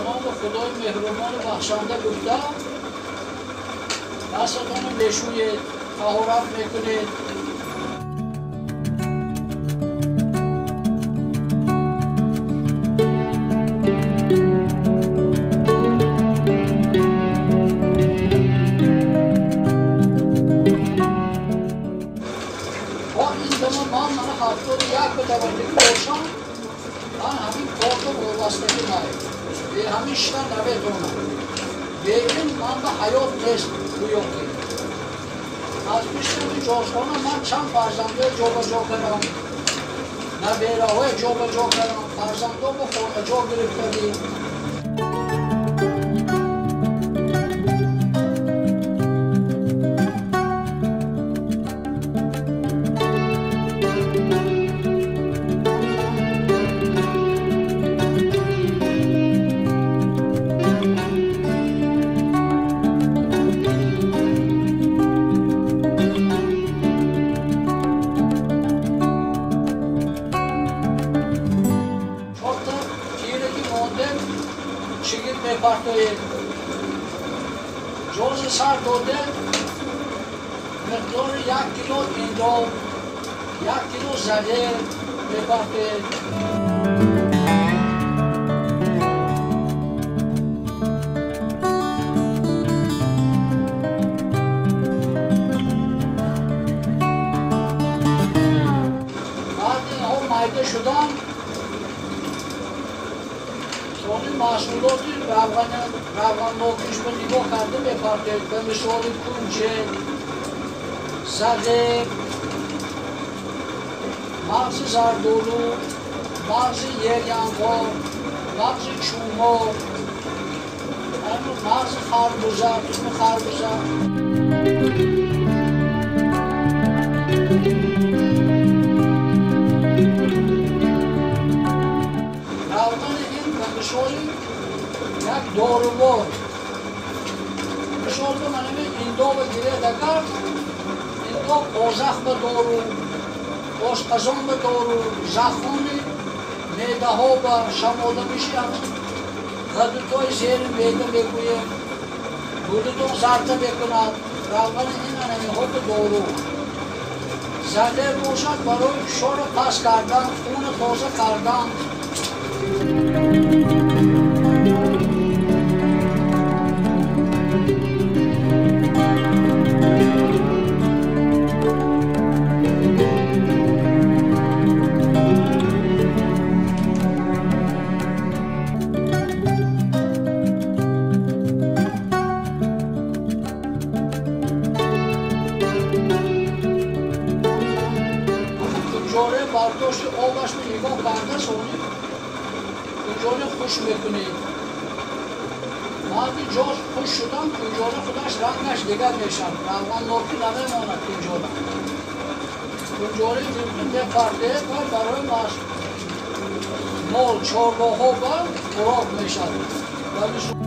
Ба номи Худои меҳрубону бахшанда гуфта, дастатонро мешӯед, таҳорат мекунед. Бо ин замон ман мана 71 ба таваллудӣ бошам, ман ҳамин корро вобастагӣ наем. Бе ҳамин шита наметавонам. Бе ин ман ба ҳаёт нест гӯё ки. Аз пишти ҷозхона ман чанд фарзандҳое ҷобаҷо кардам, набераҳое ҷобаҷо кардам, фарзандҳо ба хонаҷо гирифтагӣ. Чигит мепартоед, ҷози сар доде миқдори 1 кило индоб, 1 кило залер мепартоед. Баъд инҳо майда шудан, сони маҳсулоти равғаннокиш ба нигоҳ карда мепартоед, ба мисоли кунҷет, зағир, мағзи зардолу, мағзи ерянғор, мағзи чумор, мағзи харбуза, тухми харбуза. Равғани ин ба мисоли як дорувор. Мисол ба манами индоба гиред, агар индоб озах ба дору, ошқазон ба дору, захони меъдаҳо ба шамода мешиҳад, ғадудҳои зери меъда мегӯем, гулудон зарта мекунад. Равғани ин анамиҳо ба дору. Залер бошад барои фишорро паст кардан, хуна тоза кардан. Кунҷоре бардошти обаш нигоҳ карда, сони кунҷоре хуш мекунед. Баъди ҷоз хуш шудан кунҷора худаш рангаш дигар мешавад, равғаннокӣ намемонад кунҷора. Кунҷораи мумкин мепартоед ва барои мол чорвоҳо ба хӯрок мешавад.